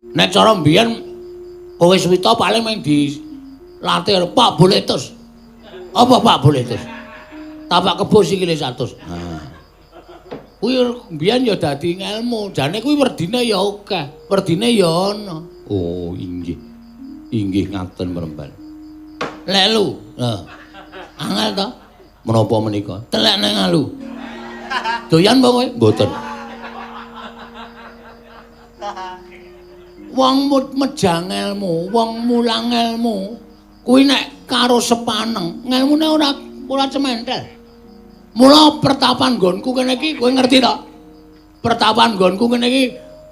Nek cara mbiyen kowe Suwita paling mung dilatih Pak Boletus. Apa Pak Boletus? Tapak kebo sikile 100. Nah. Kuwi mbiyen ya dadi ngelmu, jane kuwi werdine ya akeh, werdine ya ana. Oh, inggih. Inggih ngaten Mremban. Lelu. Heeh. Angel to? Menapa menika? Telek nang alu. Doyan apa kowe? Mboten. Wong mejang elmu, wong mulang elmu, kuwi nek karo sepaneng, ngelmune ora cementel. Mula pertapan nggonku kene iki kowe ngerti to? Pertapan nggonku kene iki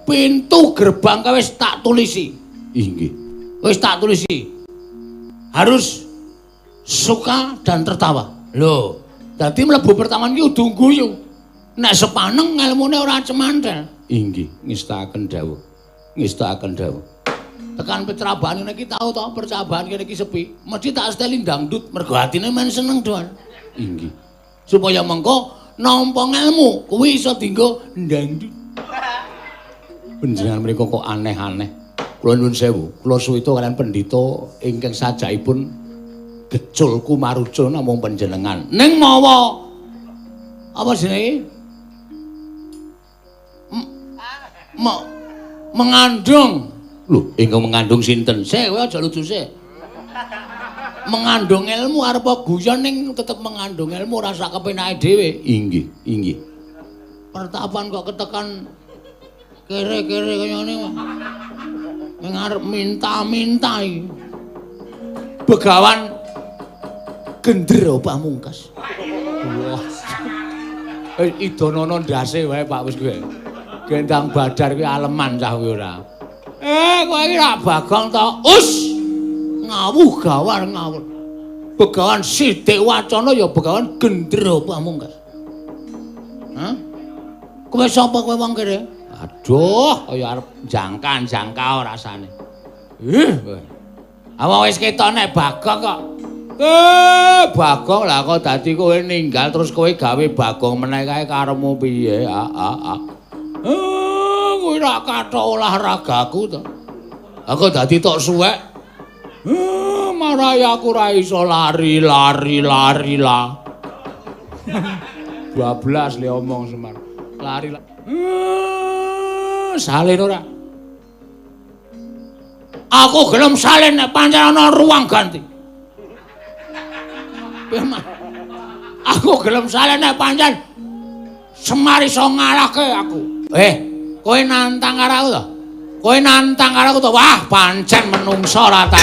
pintu gerbang kae wis tak tulisi. Inggih. Wis tak tulisi. Harus suka dan tertawa. Lho, dadi mlebu pertapan iki kudu guyu. Nek sepaneng ngelmune ora cemantel. Inggih, ngestakaken dawuh. Ngestakaken dawuh. Tekan percabaan ngene iki tau to, percabaan kene iki sepi. Mesti tak seteli dangdut mergo atine men seneng doan. Inggih. Supaya mengko nampa ngelmu kuwi iso dienggo ndangdut. Panjenengan mriku kok aneh-aneh. Kula nyuwun sewu, kula suwita kalian pendhita ingkang sajakipun gecul kumarucul namung panjenengan. Ning mawa apa jenenge? Mengandung. Lho, ingkang mengandung sinten? Sik, kowe aja lucu sik. Mengandung ilmu arep guyon ning tetep mengandung ilmu ora sak kepenake dhewe. Inggih, inggih. Pertapan kok ketekan kere-kere kaya ngene kok. Ning arep minta-minta iki. Begawan Gendera Pamungkas. Wah. Idonono ndase wae Pak wis kowe. Gendang Badar kuwi aleman cah kuwi ora. Kowe iki rak Bagong to? Us. Ngawuh gawar ngawur. Begawan Sidik Wacana ya Begawan Gendera Pamungkas. Hah? Kowe sapa kowe wong kene? Aduh, kaya arep jangka-jangka rasane. Ih, kowe. Awak wis ketok nek Bagong kok. Bagong lah kok dadi kowe ninggal terus kowe gawe Bagong meneh kae karepmu piye? Kowe rak kathok olahragaku to. Aku dadi tok suwek. Marai aku ora iso lari lari lari lah. 12 le omong Semar. Lari. Salin ora. Aku gelem salin nek pancen ana ruang ganti. Aku gelem salin nek pancen Semar iso ngalahke aku. Kowe nantang karo aku to? Kowe nantang karo aku to? Wah, pancen menungso ora ta.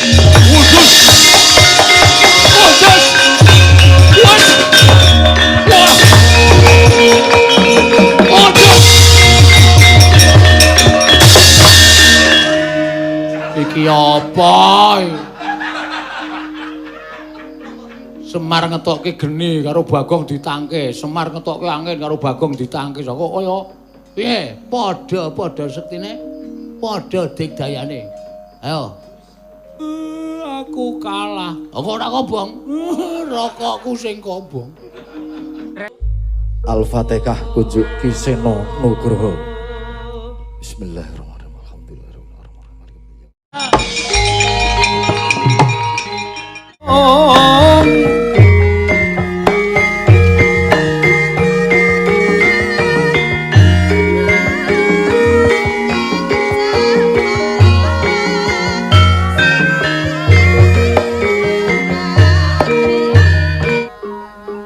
Wudus. Wudus. Wudus. Wudus. Iki apa? Semar ngetokke geni karo Bagong ditangke, Semar ngetokke angin karo Bagong ditangke. Kok kaya piye? Padha-padha sektine, padha digdayane. Ayo. Aku kalah. Apa ora kobong? Rokokku sing kobong. Al-Fatihah kunjuk Ki Seno Nugroho. Bismillahirrahmanirrahim. Alhamdulillahirabbil alamin.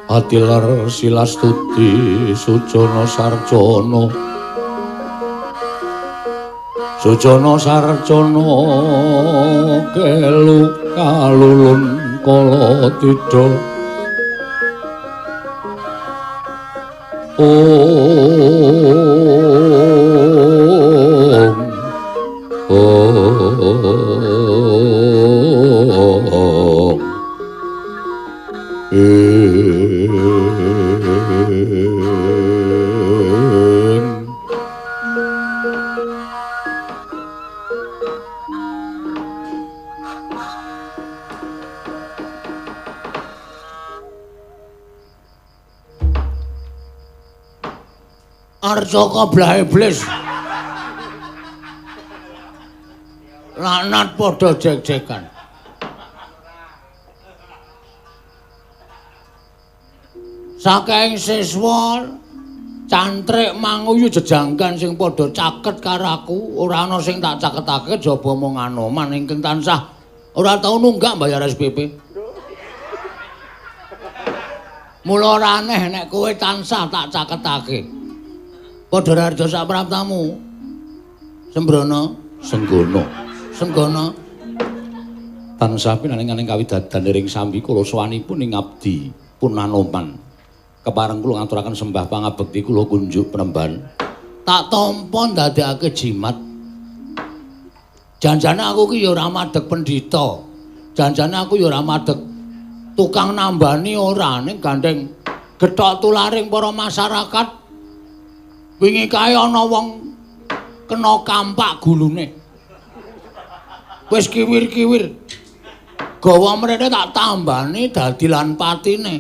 Atilar silastuti sujana sarjana sujana sarjana kelu kalulun kala tidha ong ong Arjaka blah iblis. Laknat padha jek-jekan. Saking siswa cantrik manguyu jejanggan sing padha caket karo aku, ora ana sing tak caketake jaba mung Anoman ingkang tansah ora tau nunggak bayar SPP. Mula ora aneh nek kowe tansah tak caketake. Padha raharja sak praptamu. Sembrono, Senggono. Senggono. Tansah pinaringan ing kawidadan ring sambi kula sowanipun ing abdi pun Anoman. Kepareng kula ngaturaken sembah pangabekti kula kunjuk penemban. Tak tampa ndadekake jimat. Janjane aku ki ya ora madheg pendhita. Janjane aku ya ora madheg tukang nambani ora, ning gandeng gethok tularing para masyarakat. Wingi kae ana wong kena kampak gulune. Wis kiwir-kiwir. Gawa mrene tak tambani dadi lan patine.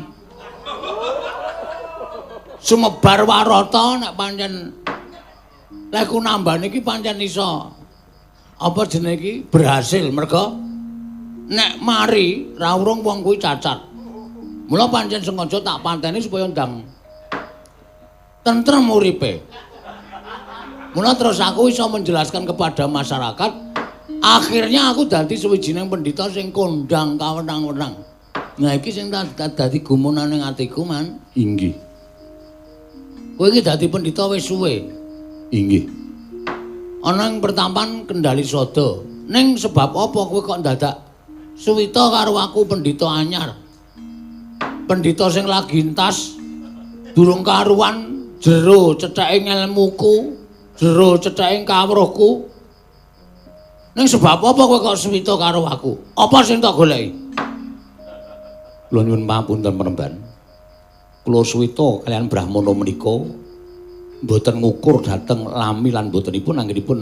Sumebar warata nek pancen leku nambani iki pancen iso apa jenenge iki berhasil merga nek mari ra urung wong kuwi cacat. Mula pancen sengaja tak pateni supaya ndang tentrem uripe. Mula terus aku iso menjelaskan kepada masyarakat, akhirnya aku dadi suwijining pendhita sing kondang kawenang-wenang. Nah iki sing dadi gumunane atiku, Man. Inggih. Kowe iki dadi pendhita wis suwe. Inggih. Ana ing pertampan Kendali Sada. Ning sebab apa kowe kok ndadak suwita karo aku pendhita anyar? Pendhita sing lagi entas durung karuan jero cetheke ngelmuku, jero cetheke kawruhku. Ning sebab apa kowe kok suwita karo aku? Apa sing tak goleki? Kula nyuwun pamunten penemban. Kula suwita kaliyan Brahmana menika mboten ngukur dhateng lami lan mbotenipun anggenipun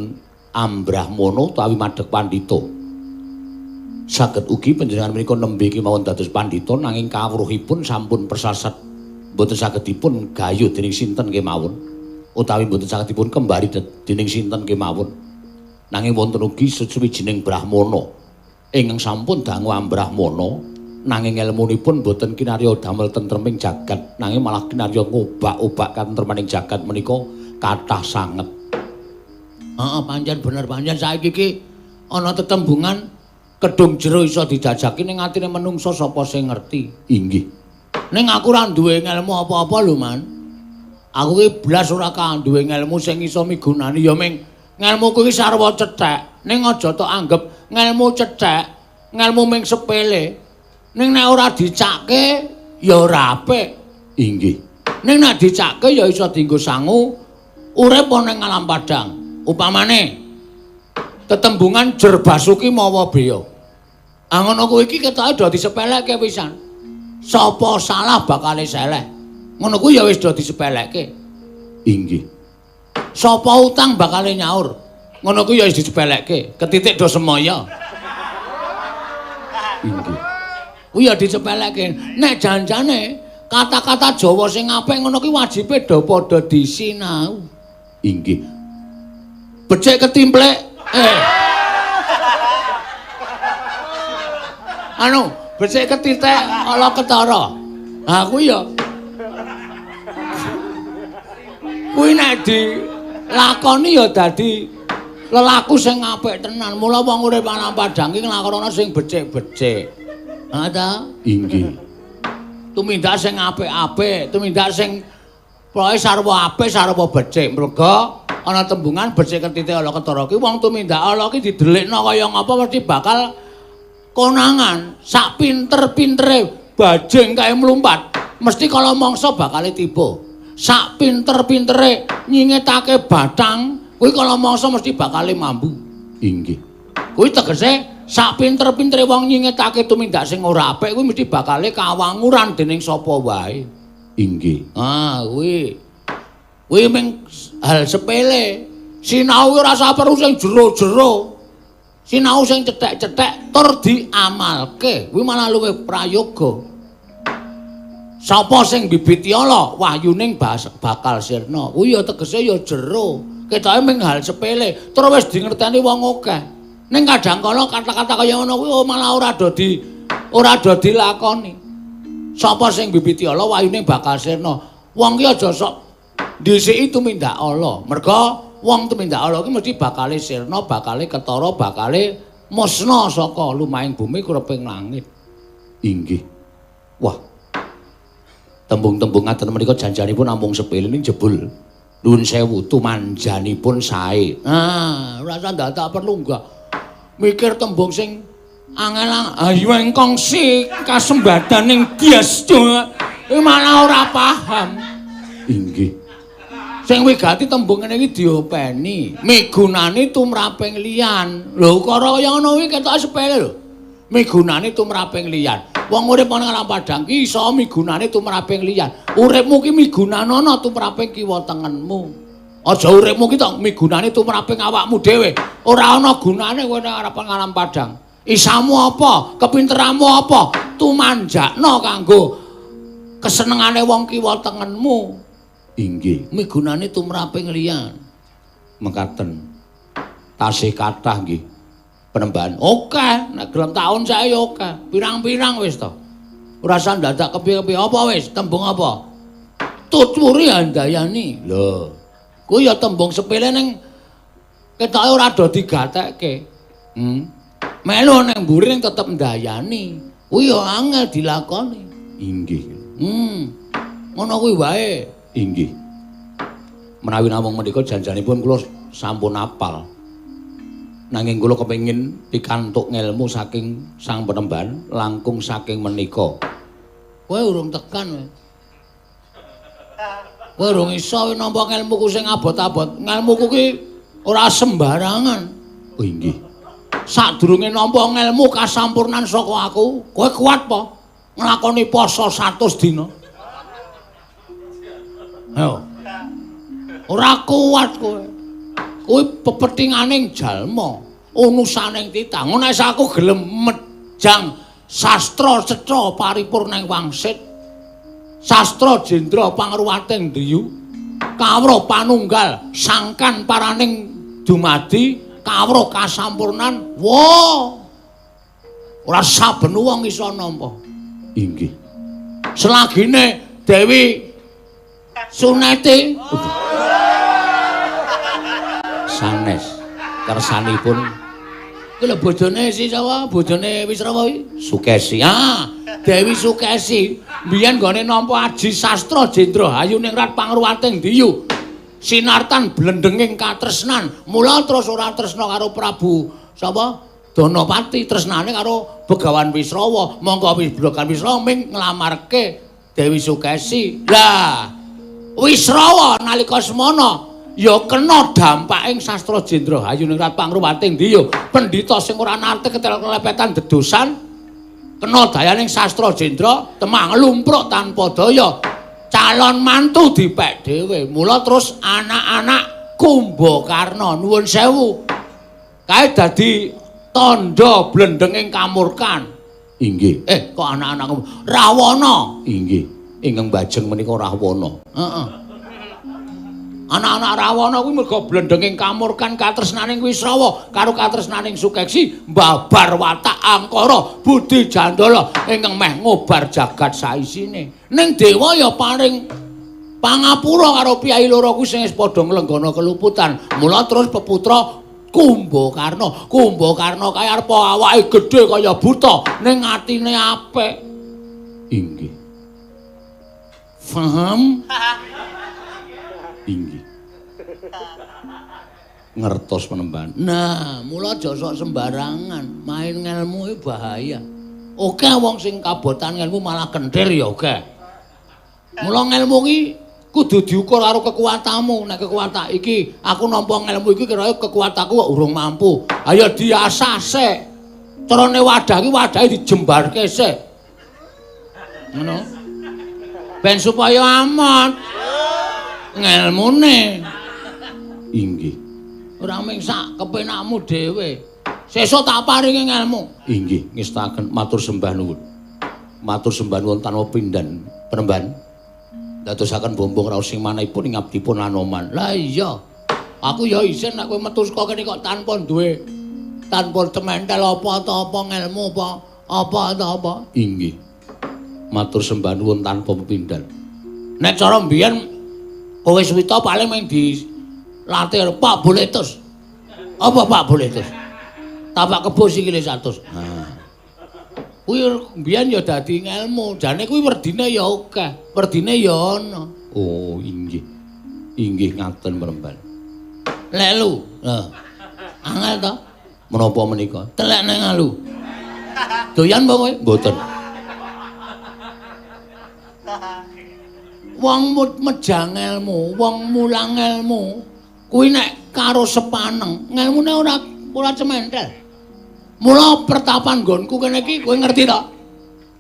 ambrahmana utawi madheg pandhita. Saged ugi panjenengan menika nembe kemawon dados pandhita nanging kawruhipun sampun persasat mboten saged dipun gayuh dening sinten kemawon utawi mboten saged dipun kembari dening sinten kemawon. Nanging wonten ugi suwijining brahmana ingkang sampun dangu ambrahmana nanging elmunipun boten kinarya damel tentreming jagat nanging malah kinarya ngobak-obak katentremaning jagat menika kathah sanget. Heeh, pancen bener, pancen saiki iki ana tetembungan kedung jero iso dijajaki ning atine menungsa sapa sing ngerti. Inggih. Ning aku ora duwe ngelmu apa-apa lho, Man. Aku ki blas ora duwe ngelmu sing iso migunani ya ming ngelmuku iki sarwa cethek. Ning aja tok anggep ngelmu cethek, ngelmu ming sepele. Ning nek ora dicake ya ora apik. Inggih. Ning nek dicake ya iso dienggo sangu urip ana ing alam padang. Upamane tetembungan Jer Basuki mawa beya. Ah ngono kuwi iki ketoke do disepelekke pisan. Sapa salah bakale seleh. Ngono kuwi ya wis do disepelekke. Inggih. Sapa utang bakale nyaur. Ngono kuwi ya wis disepelekke. Ketitik do semaya. Inggih. Kuwi ya disepelekke. Nek janjane kata-kata Jawa sing apik ngono kuwi wajibe do padha disinau. Inggih. Becik ketimplek. Anu, becik ketitik ala ketara. Ha kuwi ya. Kuwi nek dilakoni ya dadi lelaku sing apik tenan. Mula wong urip ana padang iki nglakonono sing becik-becik. Ha ta? Inggih. Tumindak sing apik-apik, tumindak sing pokoke sarwa apik, sarwa becik. Merga ana tembungan becik ketitik ala ketara ki wong tumindak ala ki didelikno kaya ngapa mesti bakal konangan. Sak pinter-pintere bajing kae mlumpat, mesti kala mangsa bakale tiba. Sak pinter-pintere nyingetake bathang, kuwi kala mangsa mesti bakale mambu. Inggih. Kuwi tegese sak pinter-pintere wong nyingetake tumindak sing ora apik kuwi mesti bakale kawanguran dening sapa wae. Inggih. Ah, kuwi. Kuwi mung hal sepele. Sinau ora usah perlu sing jero-jero. Sinau sing cethek-cethek tur diamalke. Kuwi malah luwih prayoga. Sapa sing bibiti ala wahyuning bakal sirna. Kuwi ya tegese ya jero. Ketoke mung hal sepele, tur wis dingerteni wong akeh. Ning kadang kala kata-kata kaya ngono kuwi malah ora do dilakoni. Sapa sing bibiti ala wayune bakal sirna. Wong ki aja sok dhisiki tumindak ala. Merga wong tumindak ala ki mesti bakale sirna, bakale ketara, bakale musna saka lumahing bumi kureping langit. Inggih. Wah. Tembung-tembung ngaten menika janjanipun namung sepele ning jebul nuwun sewu tumanjanipun sae. Ah, ora usah ndadak perlu enggak mikir tembung sing angel ayu engkong si kasembadaning bias malah ora paham. Inggih. Sing wigati tembung ngene iki diopeni, migunani tumraping liyan. Lho ukara kaya ngono kuwi ketoke sepele lho. Migunani tumraping liyan. Wong urip ana alam padang ki iso migunani tumraping liyan. Uripmu ki migunanana tumraping kiwa tengenmu. Aja uripmu ki tok migunani tumraping awakmu dhewe. Ora ana gunane kowe nek arep alam padang. Isamu apa? Kepinteranmu apa? Tumanjakno kanggo kesenengane wong kiwa tengenmu. Inggih, migunani tumraping liyan. Mekaten. Tasih kathah nggih penembahan. Oke, nek gelem taun sae ya oke. Pirang-pirang wis to. Ora usah ndadak kepiye-kepiye apa wis, tembung apa? Tuturi handayani. Lho. Kuwi ya tembung sepele ning ketoke ora do digatekke. Melu ning mburi ning tetep ndayani. Kuwi ya angel dilakoni. Inggih. Ngono kuwi wae. Inggih. Menawi namung menika janjanipun kula sampun apal. Nanging kula kepengin pikantuk ngelmu saking sang penemban langkung saking menika. Kowe urung tekan kowe. Kowe urung iso nampa ngelmuku sing abot-abot. Ngelmuku ki ora sembarangan. Oh inggih. Sadurunge nampa ngelmu kasampurnan saka aku, kowe kuat po nglakoni poso 100 dina? Ayo. Ora kuat kowe. Kuwi pepetinganing jalma, unusaning titah. Ngono nek aku gelem mejang sastra cetra paripurna ing wangsit. Sastra jendra pangruwating driyu, kawruh panunggal sangkan paraning dumadi, kawruh kasampurnan. Wah. Ora saben wong iso nampa. Inggih. Selagine Dewi Suneti sanes kersanipun kuwi lho bojone si sapa? Bojone Wisrawa kuwi? Sukesi. Ah, Dewi Sukesi mbiyen nggone nampa aji sastra jendra hayuningrat pangruwating diyu. Sinartan blendenging katresnan. Mula terus ora tresna karo Prabu sapa? Danapati, tresnane karo Begawan Wisrawa. Mongko Begawan Wisrawa ming nglamarke Dewi Sukesi. Lah, Wisrawa nalika semana ya kena dampaking sastra jendra hayuningrat pangruwating diyu. Pendhita sing ora nate ketel-kelepetan dedosan kena dayaning sastra jendra temang lumpruk tanpa daya. Calon mantu dipek dhewe. Mula terus anak-anak Kumbakarna nuwun sewu kae dadi tandha blendenging kamurkan. Inggih. Kok anak-anak Rawana? Inggih. Ingkang bajeng menika Rahwana. Heeh. Anak-anak Rawana kuwi merga blendenging kamurkan katresnaning Wisrawa karo katresnaning Sukeksi mbabar watak angkara budi jandala ingkang meh ngobar jagat saisine. Ning dewa ya paring pangapura karo piyai loro kuwi sing wis padha nglenggana keluputan. Mula terus peputra Kumbakarna. Kumbakarna kae arep awake gedhe kaya buta ning atine apik. Inggih. Faham? Inggih. Ngertos penemban. Nah, mula aja sok sembarangan, main ngelmu iki bahaya. Oke wong sing kabotan ngelmu malah kenthir ya oke. Mula ngelmu iki kudu diukur karo kekuatanmu. Nek kekuatan iki aku nampa ngelmu iki kira kekuatanku kok urung mampu. Ayo diasah sik. Carane wadah iki wadahe dijembarke sik. Ngono. Ben supaya aman. Ngelmune. Inggih. Ora mung sak kepenakmu dhewe. Sesuk tak paringi ngelmu. Inggih, ngestaken matur sembah nuwun. Matur sembah nuwun tanpa pindhan penemban. Dadosaken bombong raos sing manahipun ing abdipun Anoman. Lah iya. Aku ya isin nek kowe metu saka kene kok tanpa duwe Tanpa cementel apa ta apa ngelmu apa apa ta apa. Inggih. Matur sembah nuwun tanpa pepindhan. Nek cara mbiyen kowe Suwita paling mung dilatih Pak Boletus. Apa Pak Boletus? Tapak kebo sikile 100. Nah. Kuwi mbiyen ya dadi ngelmu, jane kuwi werdine ya akeh, werdine ya ana. Oh, inggih. Inggih ngaten Mremban. Lelu. Heeh. Angel to? Menapa menika? Telek nang alu. Doyan apa kowe? Mboten. Wong mejang elmu, wong mulang elmu, kuwi nek karo sepaneng, ngelmune ora cementel. Mula pertapan nggonku kene iki kowe ngerti to?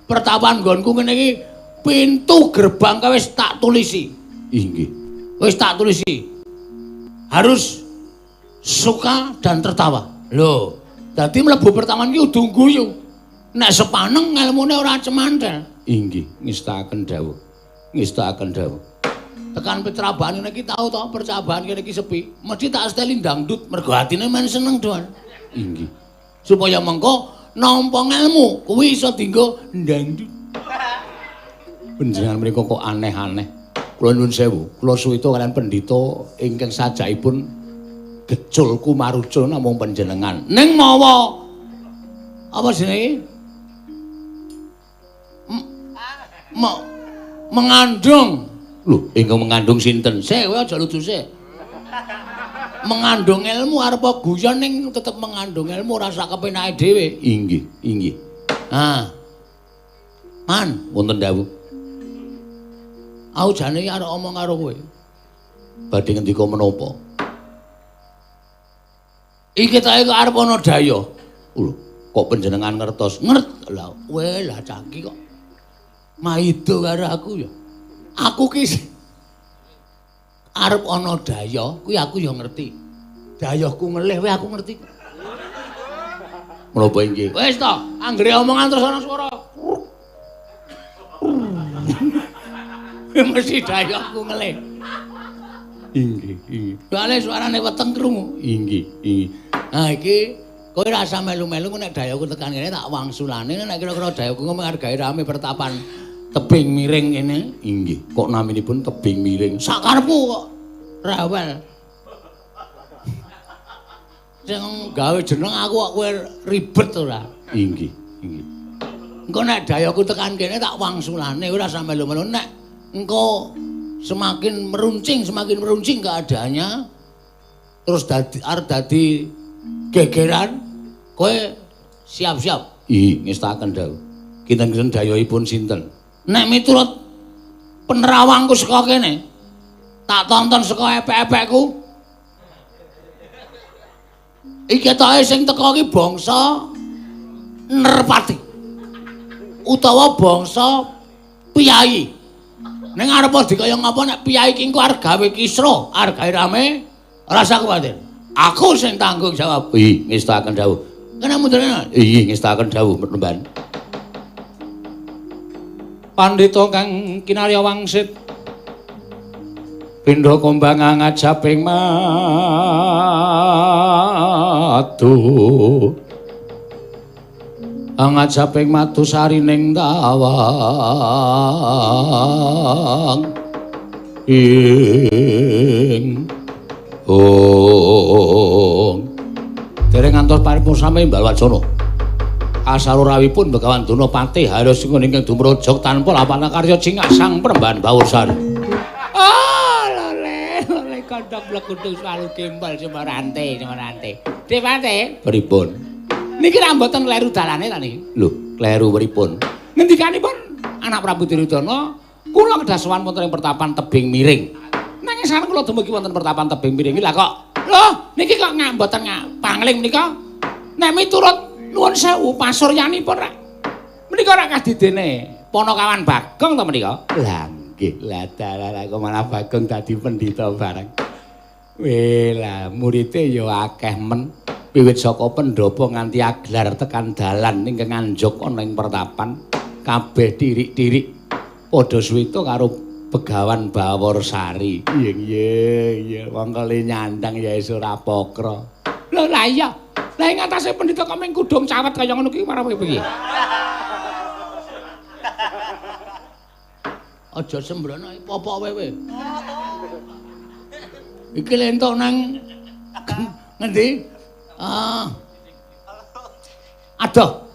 Pertapan nggonku kene iki pintu gerbang kae wis tak tulisi. Inggih. Wis tak tulisi. Harus suka dan tertawa. Lho, dadi mlebu pertapan iki kudu guyu. Nek sepaneng ngelmune ora cemantel. Inggih, ngestakaken dawuh. Ngestakaken dawuh. Tekan percabaan ngene iki tau to, percabaan kene iki sepi. Mesti tak seteli dangdut mergo atine men seneng doan. Inggih. Supaya mengko nampa ngelmu kuwi iso dienggo ndangdut. Panjenengan menika kok aneh-aneh. Kula nyuwun sewu, kula suwita kalian pendhita ingkang sajakipun gecul kumarucul namung panjenengan. Ning mawa apa jenenge? Mengandung. Lho, ingkang mengandung sinten? Sik, kowe aja lucu sik. Mengandung ilmu arep guyon ning tetep mengandung ilmu ora sak kepenake dhewe. Inggih, inggih. Ah. Man, wonten dawuh. Aku jane iki arep omong karo kowe. Badhe ngendika menapa? Iki ta iki arep ana daya. Lho, kok panjenengan ngertos? Ngert. Lah, kowe lah cangki kok. Maido karo aku ya. Aku ki arep ana daya, kuwi aku ya ngerti. Dayahku ngelih wae aku ngerti. Menapa inggih? Wis to, anggere omongan terus ana swara. Mesti dayahku ngelih. Inggih, inggih. Soale suarane weteng krungu. Inggih, inggih. Nah iki kowe rasa melu-melu nek dayahku tekan kene tak wangsulane nek kira-kira dayahku ngomong hargae rame pertapan tebing miring kene. Inggih, kok naminipun tebing miring? Sakarepku kok rewel. Sing gawe jeneng aku kok kowe ribet ora? Inggih, inggih. Engko nek dayaku tekan kene tak wangsulane ora sampe melu-melu nek engko semakin meruncing keadaannya terus dadi arep dadi gegeran kowe siap-siap. Ih, ngestakaken dawuh. Kinten-kinten dayahipun sinten? Nek miturut penerawangku saka kene, tak tonton saka epek-epekku. Iki ketoke sing teka iki bangsa Nerpati utawa bangsa piyayi. Ning arep dikaya ngapa nek piyayi iki engko arep gawe kisruh, arep gawe rame, ora usah kuwatir. Aku sing tanggung jawab. Ih, ngestakaken dawuh. Kene mundurne. Iya, ngestakaken dawuh, Mremban. Pandhita kang kinarya wangsit pindha kembang ngajaping madu ngajaping madu sarining tawang ing ong dereng ngantos paripun sami Balwacana asarurawipun Begawan Duna Patih harus ingkang dumrojog tanpa lapana karya cingak sang Premban Bawursari. Oh, lole, lole kandhang mlekudung swalu gembal semarante, semarante. Dewate, pripun? Niki ra mboten kleru dalane ta niki? Lho, kleru pripun? Ngendikanipun anak Prabu Duryudana, kula kedah sowan wonten ing pertapan tebing miring. Nanging sareng kula dumugi wonten pertapan tebing miring iki lah kok. Lho, niki kok mboten pangling menika? Nek miturut nuwun sewu pasuryanipun rak menika rak kadidene Panakawan Bagong to menika? Lah nggih, lah dalah kok malah Bagong dadi pendhita bareng. Weh lah murite ya akeh men. Wiwit saka pendhapa nganti aglar tekan dalan ingkang nganjuk ana ing pertapan kabeh tirik-tirik padha suwita karo Begawan Baworsari. Iya iya iya wong kali nyandang ya wis ora pokro. Lho lah iya. Lah ing atase pendhita kok mung kudung cawet kaya ngono ki marang piye? Aja sembrono popok wewe. Iki lentok nang ngendi? Ah. Adoh.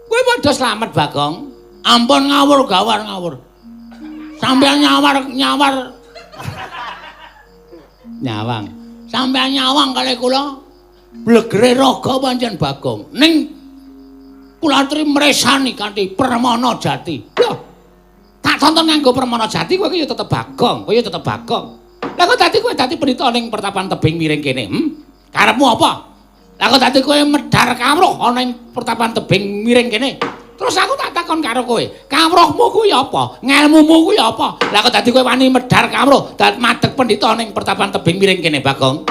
Kowe padha slamet, Bagong. Ampun ngawur gawar ngawur. Sampeyan nyawar nyawar. Nyawang. Sampeyan nyawang kalih kula blegere raga pancen Bagong. Ning kula atri mresani kanthi permana jati. Lho. Tak tonton nganggo permana jati kowe iki ya tetep Bagong, kowe ya tetep Bagong. Lah kok dadi kowe dadi pendhita ning pertapan tebing miring kene, Karepmu apa? Lah kok dadi kowe medhar kawruh ana ing pertapan tebing miring kene. Terus aku tak takon karo kowe, kawruhmu kuwi apa? Ngelmumu kuwi apa? Lah kok dadi kowe wani medhar kawruh, dadi madeg pendhita ning pertapan tebing miring kene, Bagong.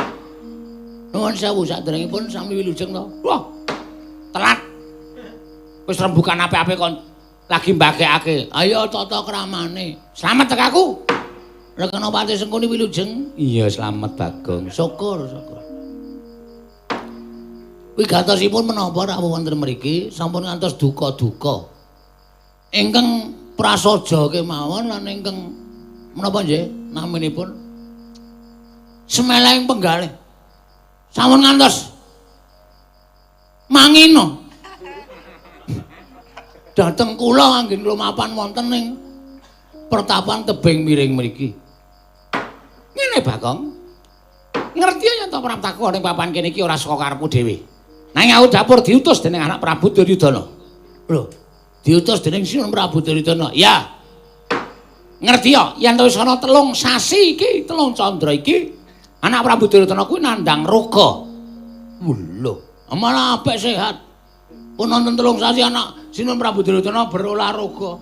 Nuwun sewu saderengipun sami wilujeng to. Wah. Telat. Wis rembukan apik-apik kon lagi mbagekake. Ayo tata kramane. Slamet tek aku. Rekenopati Sengkuni wilujeng. Iya, slamet Bagong. Syukur, syukur. Wigatosipun menapa rawuh wonten mriki sampun ngantos duka-duka. Ingkang prasaja kemawon lan ingkang menapa nggih naminipun semeleng penggalih. Sampun ngantos mangino. Dhateng kula anggen lumapan wonten ing pertapan tebing miring mriki. Ngene Bagong. Ngerti yen to praptaku ning papan kene iki ora saka karepku dhewe. Nanging aku dapur diutus dening anak Prabu Duryudana. Lho, diutus dening Sinuhun Prabu Duryudana. Ya. Ngerti ya yen wis ana 3 sasi iki, 3 candra iki, anak Prabu Duryudana kuwi nandhang roga. Lho, malah apik sehat. Pun nonton 3 sasi anak Sinuhun Prabu Duryudana berolah roga.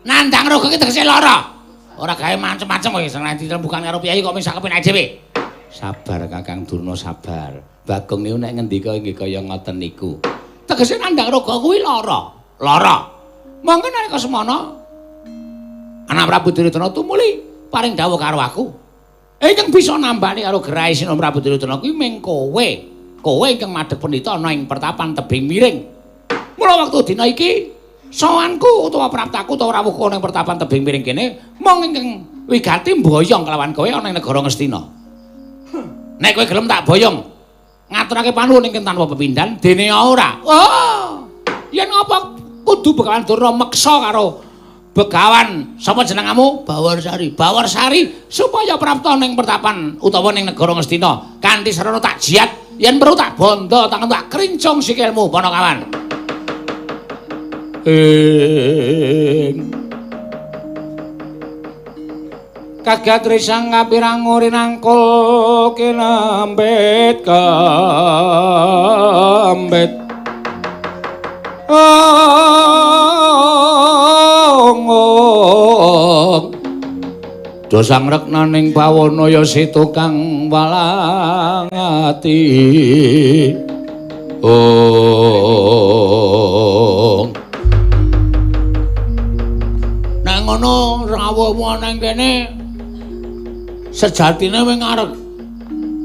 Nandhang roga iki tegese lara. Ora gawe macem-macem kowe sing ditembukan karo piyai kok mung sakepenake dhewe. Sabar Kakang Durna, sabar. Bagong niku nek ngendika nggih kaya ngoten niku. Tegese nandhang roga kuwi lara. Lara. Monggo nalika semana anak Prabu Duryudana tumuli paring dawuh karo aku. Ingkang bisa nambani karo gerahe Sinuhun Prabu Duryudana kuwi mung kowe. Kowe ingkang madhep pendhita ana ing pertapan tebing miring. Mula wektu dina iki sowanku utawa praptaku utawa rawuhku ana ing pertapan tebing miring kene mung ingkang wigati mboyong kelawan kowe ana ing negara Ngastina. Nek kowe gelem tak boyong ngaturake panuwun ingkang tanpa pepindhan dene ora. Oh. Yen ngapa kudu Begawan Durna meksa karo Begawan sapa jenengamu? Bawarsari. Bawarsari supaya prapta ning pertapan utawa ning negara Ngastina kanthi sarana tak jiat yen perlu tak bondo tangan tak krincung sikilmu Panakawan. Ing kagat risang kapirang rinangkul kinambet kambet. Ong do sangrekna ning bawana ya si tukang walang ati. Ong nek ngono rawuhmu nang kene sejatine wing arep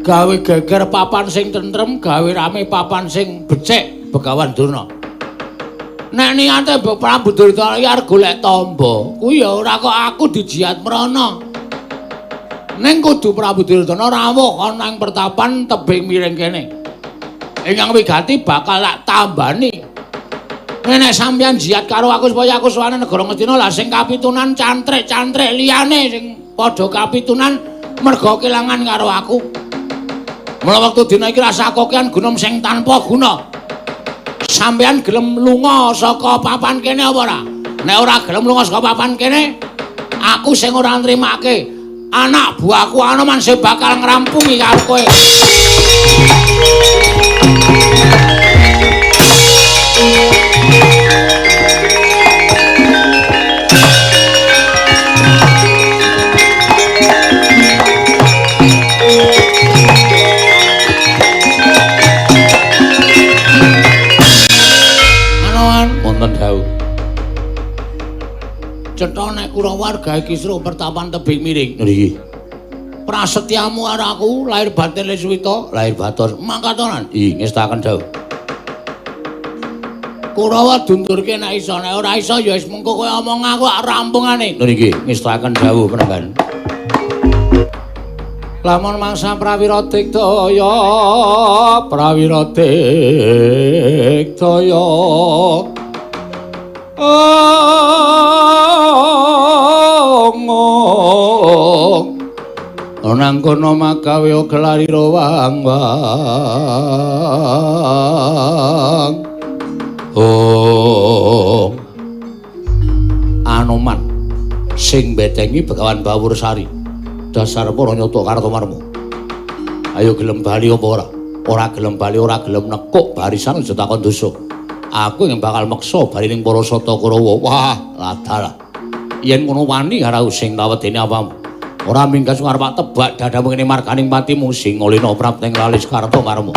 gawe geger papan sing tentrem, gawe rame papan sing becik Begawan Durna. Nek niate Prabu Duryudana iki arep golek tamba, kuwi ya ora kok aku dijiat mrana. Ning kudu Prabu Duryudana rawuh ana ing pertapan tebing miring kene. Ingkang wigati bakal tak tambani. Nek sampeyan jiat karo aku supaya aku sowane negara Ngastina lah sing kapitunan cantrik-cantrik liyane sing padha kapitunan merga kelangan karo aku. Mula wektu dina iki rasa kokean gunung sing tanpa guna. Sampeyan gelem lunga saka papan kene apa ora? Nek ora gelem lunga saka papan kene, aku sing ora nrimake. Anak buahku Anoman sing bakal ngrampungi karo kowe. Wonten dawuh. Cetha nek Kurawa gawe kisruh pertapan tebing miring. Nggih. Prasetyamu karo aku lahir batin Le Suwita, lahir batos mangkatonan. Ih, ngestaken dawuh. Kurawa dundurke nek iso, nek ora iso ya wis mengko kowe omong aku rampungane. Lho nggih, ngestaken dawuh Panembahan. Lamun mangsa prawira digdaya, prawira digdaya. Ong nang kono magawe gelarira wang wang. Oh. Anoman sing betengi Begawan Bawursari. Dasar para nyata Kartomarma. Ayo gelem bali apa ora? Ora gelem bali, ora gelem nekuk barisan aja takon dosa. Aku yang bakal meksa bali ning para Sata Kurawa. Wah, ladalah. Yen ngono wani karo sing tawedene apamu. Ora minggas arep tebak dadamu ngene marganing patimu sing ngolina prapteng lalis Kartomarma.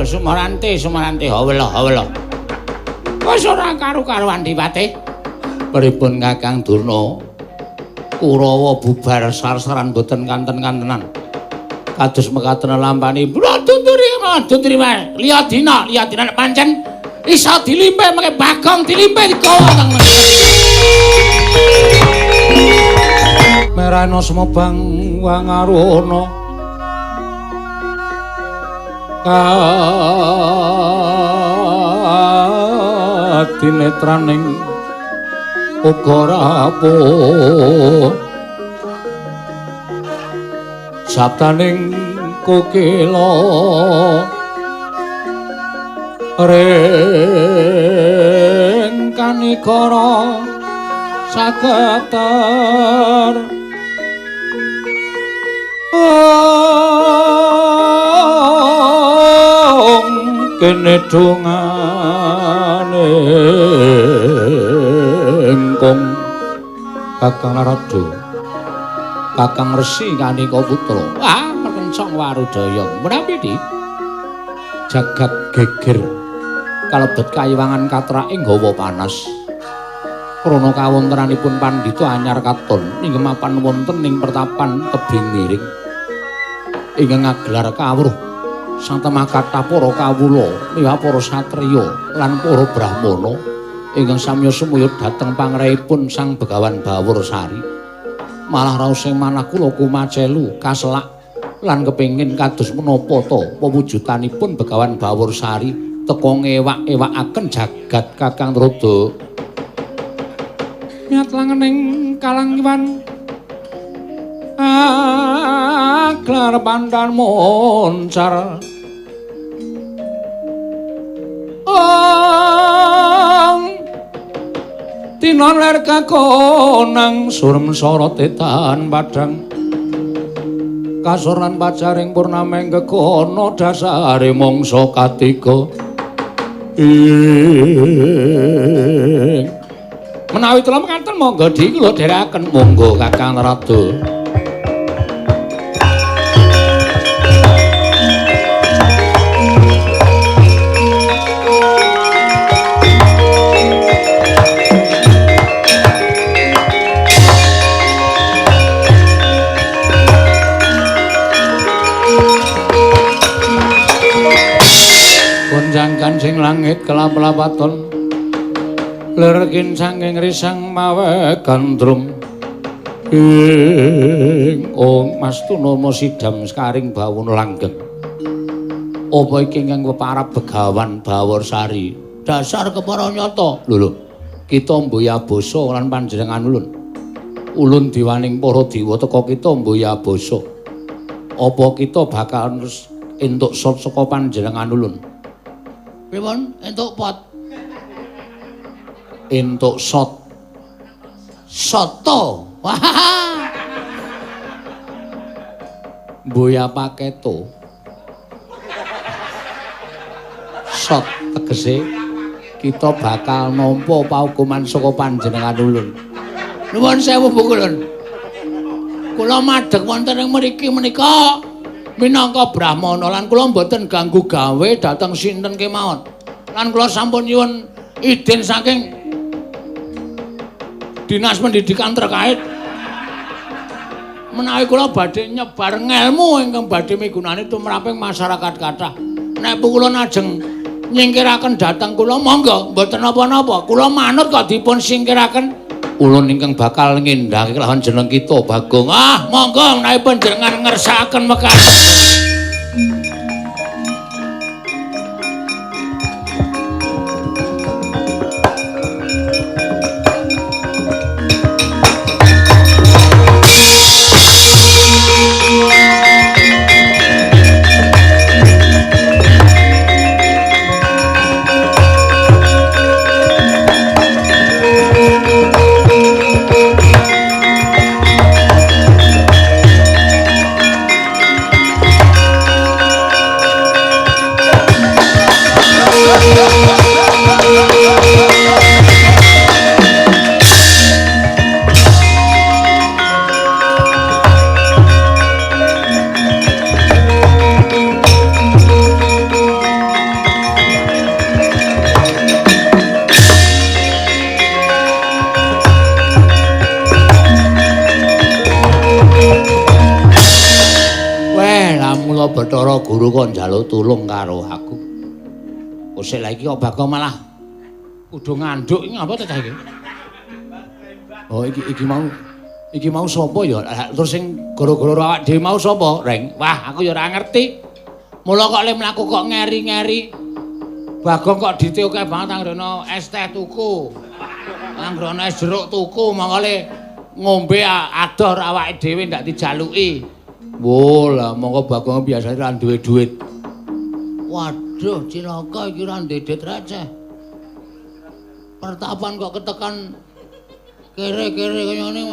Sumarante, Sumarante, hawela, hawela. Wis ora karu-karuan Dipate. Pripun Kakang Durna? Kurawa bubar sar-saran boten kanten-kantenan. Kados mekaten lampani, "Dunduri, dunduri wae. Liya dina, liya dina nek pancen iso dilimpe mengke Bagong dilimpe digawa kang." Merana sumebang wangaruna. Kadinetraning uga rapuh sabdaning kokila ring kanikara sageter Kene dongane engkong Kakang Narada, Kakang Resi Kanika Putra. Ah, merkencong warudaya. Menawi di jagat geger kalebet kayiwangan katraking hawa panas. Krana kawontenanipun pandhita anyar katon ingkang mapan wonten ing pertapan tebing miring ingkang ngagelar kawruh sang temah kathah para kawula miwah para satriya lan para brahmana ingkang samya sumuyut dhateng pangrehipun Sang Begawan Bawursari. Malah raosing manah kula kumacelu kaselak lan kepengin kados menapa ta pewujudanipun Begawan Bawursari teka ngewak-ewakaken jagat Kakang Narada. Miat langening kalangiwan aglar pandan moncar ong tinon ler kakonang surem sorote tan padang kasor lan pacaring purnameng gegono dasare mangsa katiga. Menawi kula mekaten monggo dikula dherekaken monggo Kakang Narada. Gonjang kancing langit kelap-lapaton lerkin saking risang mawe gandrung ing ong mastuna sidam sekaring bawuna langgeng. Apa iki ingkang peparab Begawan Bawursari? Dasar kepara nyata. Lho lho, kita mboya basa lan panjenengan ulun. Ulun diwaning para dewa teka kita mboya basa. Apa kita bakal entuk sot saka panjenengan ulun? Pripun entuk pot? Entuk sot. Soto. Wah. Mboya paketo. Sot tegese kita bakal nampa paukuman saka panjenengan ulun. Nuwun sewu Bu Kulun. Kula madheg wonten ing mriki menika minangka brahmana lan kula mboten ganggu gawe dhateng sinten kemawon. Lan kula sampun nyuwun idin saking Dinas Pendidikan terkait menawi kula badhe nyebar ngelmu ingkang badhe migunani tumraping masyarakat kathah. Nek kula ajeng nyingkiraken dhateng kula monggo mboten napa-napa. Kula manut kok dipun singkiraken. Ulun ingkang bakal ngendhake kelawan jeneng kita Bagong. Ah, monggo menawi panjenengan ngersakaken mekaten. Bathara Guru kok njaluk tulung karo aku. Kosek lha iki kok Bagong malah kudu nganduk iki ngapa ta cah iki? Oh iki mau sapa ya? Terus sing gara-gara awak dhewe mau sapa, Reng? Wah, aku ya ora ngerti. Mula kok le mlaku kok ngeri-ngeri. Bagong kok dite akeh banget anggere es teh tuku. Anggere es jeruk tuku, mongko le ngombe ador awake dhewe ndak dijaluki. Wo lah mongko Bagong biasane ra duwe duit. Waduh, cilaka iki ra duwe duit receh. Pertapan kok ketekan kere-kere kaya ngene.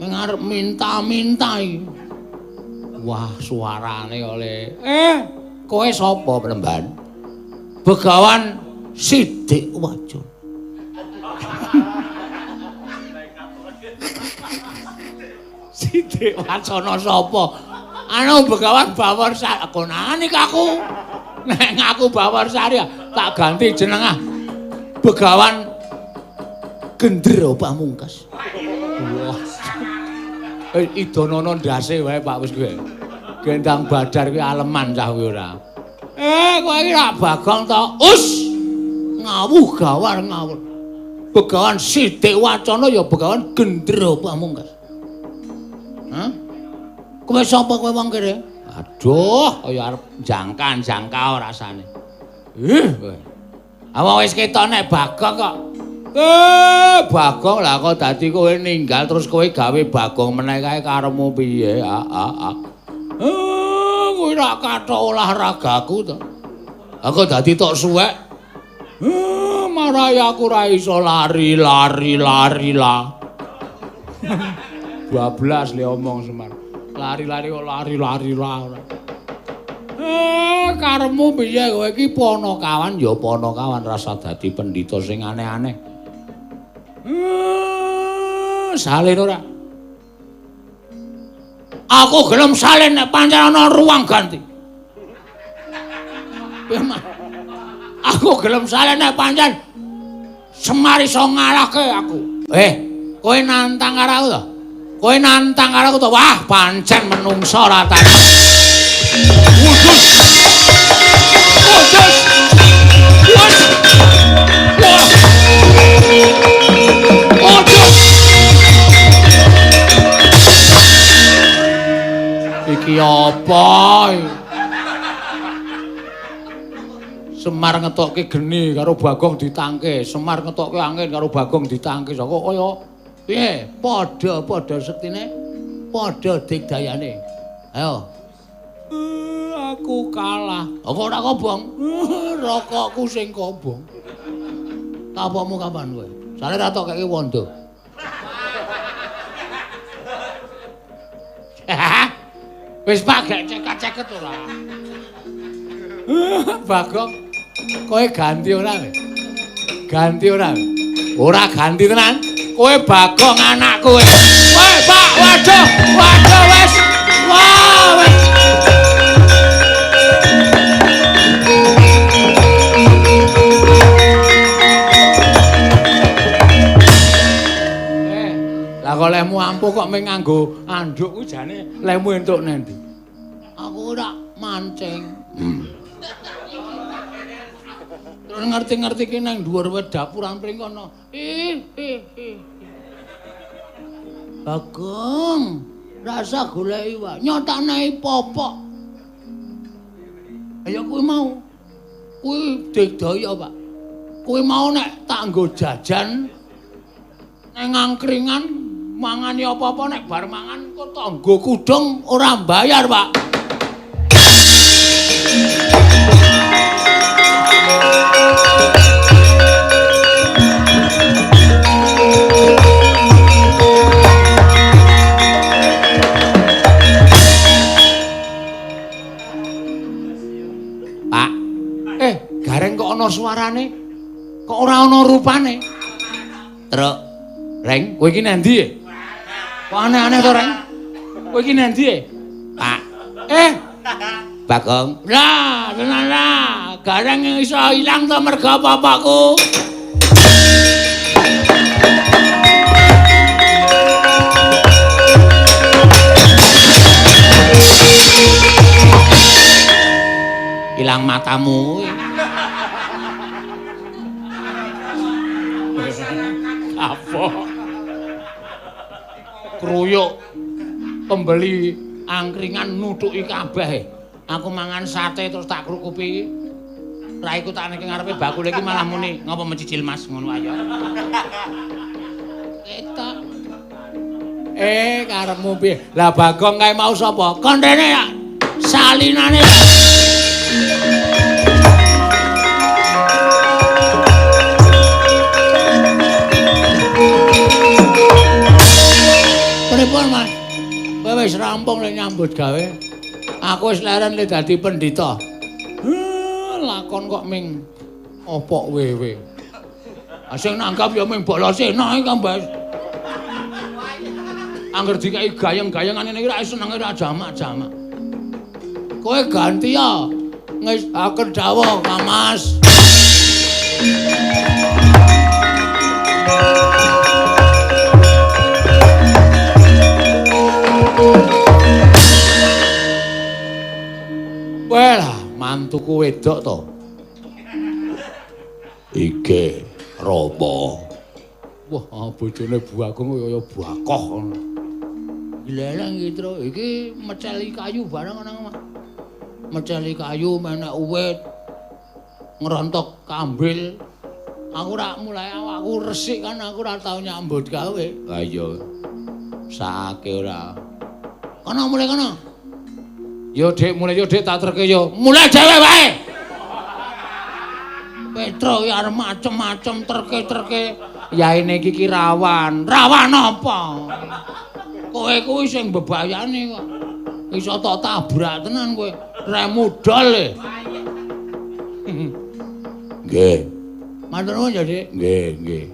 Ning arep minta-minta iki. Wah, suarane oleh. Kowe sapa Penemban? Begawan Sidik Wacana. Sidik Wacana sapa? Anu Begawan Bawarsari. Konane aku. Nek ngaku Bawarsari tak ganti jeneng ah. Begawan Gendro Pamungkas. Wah. Idonono ndase wae Pak wis kowe. Gendang Badar kuwi aleman cah kuwi ora. Kowe iki rak Bagong to? Us. Ngawuh gawar ngawur. Begawan Sidik Wacana ya Begawan Gendro Pamungkas. Hah? Kowe sapa kowe wong kene? Aduh, kaya arep jangkan-jangkau rasane. Ih, kowe. Awak wis ketok nek Bagong kok. Bagong lah kok dadi kowe ninggal terus kowe gawe Bagong meneh kae karepmu piye? Kowe rak kathok olahragaku to. Aku dadi tok suwek. Marai aku ora iso lari lari lari lah. Bablas le omong Semar. Lari-lari kok lari-lari lah. Karepmu piye kowe iki Panakawan ya Panakawan rasa dadi pendhita sing aneh-aneh. Salin ora? Aku gelem salin nek pancen ana ruang ganti. Aku gelem salin nek pancen Semar iso ngalahke aku. Kowe nantang karo aku to? Kowe nantang karo aku to? Wah, pancen menungso ora ta. Wudus. Wudus. Wudus. Wah. Wudus. Iki apa? Semar ngetokke geni karo Bagong ditangke, Semar ngetokke angin karo Bagong ditangke. Kok kaya piye? Padha-padha sektine, padha digdayane. Ayo. Aku kalah. Kok ora kobong? Rokokku sing kobong. Tapokmu kapan kowe? Sale ra tok keke wondo. Wis Pak gek ceket-ceket ora. Bagong, kowe ganti ora kowe? Ganti ora? Ora ganti tenan. Kowe Bagong anakku kowe. Woi, Pak, waduh, waduh wis. Wah, wis. Lah kok lehmu ampuh kok mung nganggo anduk kuwi jane lehmu entuk nendi? Aku ora mancing. Terus ngerti-ngerti ki nang dhuwur wit dapuran pring kono. Ih, ih, ih. Bagong, rasa golek iwak, nyotane popok. Ayo kuwi mau. Kuwi digdaya, Pak. Kuwi mau nek tak nggo jajan nang angkringan mangani apa-apa nek bar mangan kok tangga kudung ora mbayar, Pak. Pak, gareng kok ana suarane? Kok ora ana rupane? Truk. Reng, kowe iki nang ndi? Kok aneh-aneh to, Reng? Kowe iki nang ndi? Pak. Bagong. Lah, tenan lah. Gareng iso ilang to mergo bapakku. Ilang matamu. Apa? Kruyuk pembeli angkringan nutuki kabeh. Aku mangan sate terus tak krukupi. Raiku tak niki ngarepe bakul iki malah muni, "Ngapa mencicil Mas?" ngono ayo. Ketok. Karepmu piye? Lah Bagong kae mau sapa? Kon rene ya. Salinane. Pripun, Mas? Kowe wis rampung le nyambut gawe. Aku wis leren le dadi pendhita. Lakon kok ming opok wewe. Sing nanggap ya ming Balasena iki kan, Mbak. Angger dikai gayeng-gayengan ngene iki ra senenge ra jamak-jamak. Kowe ganti ya. Ngesaken dawuh, Kang Mas. Wah, mantuku wedok to. Iki Rama. Wah, bojone Bu Agung kaya bakoh ngono. Gleleng iki, Tru. Iki meceli kayu bareng nang omah. Meceli kayu menek uwit. Ngrontok kambil. Aku ora mulai awakku resik kan aku ora tau nyambut gawe. Ha iya. Sakake ora. Kono mulai kono. Yo Dik, mulai yo Dik tak terke yo. Mulai dhewe wae. Petro ya arep macem-macem terke-terke. Yaene iki ki rawan. Rawan apa? Kowe kuwi sing bebayani kok. Iso tok tabrak tenan kowe. Remudol e. Nggih. Matur nuwun ya, Dik. Nggih, nggih.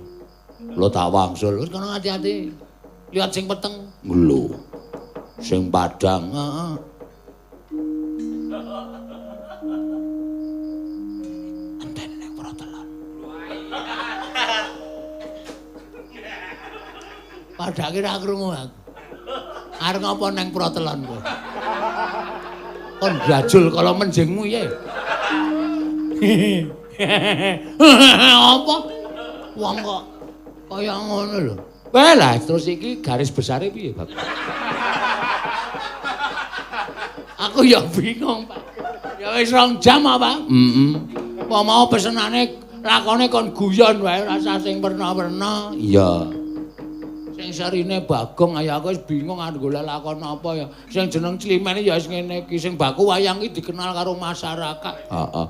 Kula tak wangsul. Wis kono ati-ati. Lihat sing peteng. Lho. Sing padang. Heeh. Enteni ning protelon. Padake ra krungu aku. Arep ngapa nang protelon kowe? Kon blajul kala menjingmu ye. Apa? Wong kok kaya ngono lho. Wah lah terus iki garis besare piye, Pak? Aku ya bingung, Pak. Ya wis 2 jam apa? Heeh. Apa mau pesenane lakone kon guyon wae ora usah sing werna-werna. Iya. Sing serine Bagong ayo aku wis bingung arep golek lakon apa ya. Sing jeneng Climene ya wis ngene iki, sing baku wayang iki dikenal karo masyarakat. Heeh.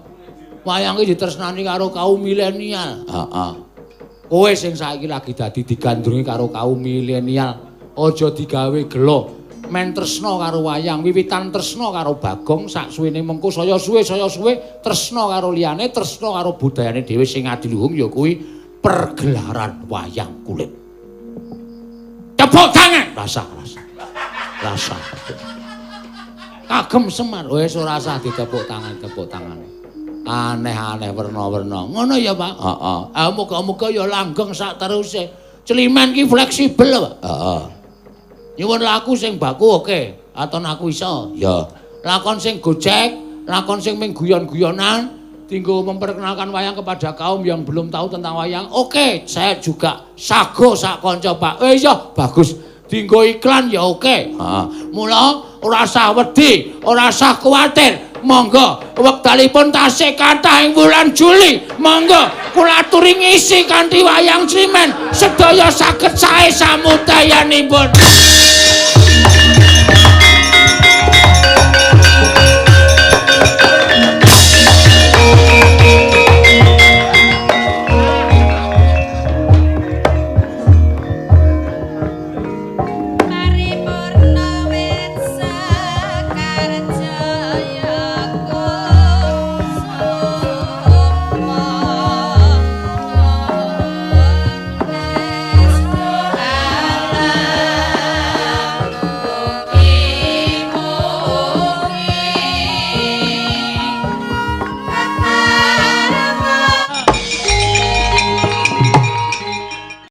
Wayang iki ditresnani karo kaum milenial. Heeh. Kowe sing saiki lagi dadi digandrungi karo kaum milenial, aja digawe gelo. Men tresna karo wayang, wiwitan tresna karo Bagong, sak suwene mengko saya suwe tresna karo liyane, tresna karo budayane dhewe sing adiluhung ya kuwi pergelaran wayang kulit. Tepuk tangan. Rasa. Rasa. Kagem Semar. Wis ora usah ditepuk tangan, tepuk tangane. Aneh-aneh werna-werna. Ngono ya, Pak? Heeh. Ah muga-muga ya langgeng sak teruse. Climen ki fleksibel, Pak. Heeh. Nyuwun laku sing baku oke, aton aku iso. Ya. Lakon sing gojek, lakon sing ming guyon-guyonan, dinggo memperkenalkan wayang kepada kaum yang belum tahu tentang wayang. Oke, saya juga sago sak kanca, Pak. Iya, bagus. Dinggo iklan ya oke. Heeh. Mula ora usah wedi, ora usah kuwatir. Monggo wektalipun tasih kathah ing wulan Juli. Monggo kula aturi ngisi kanthi wayang Climen. Sedaya saged sae samudayanipun.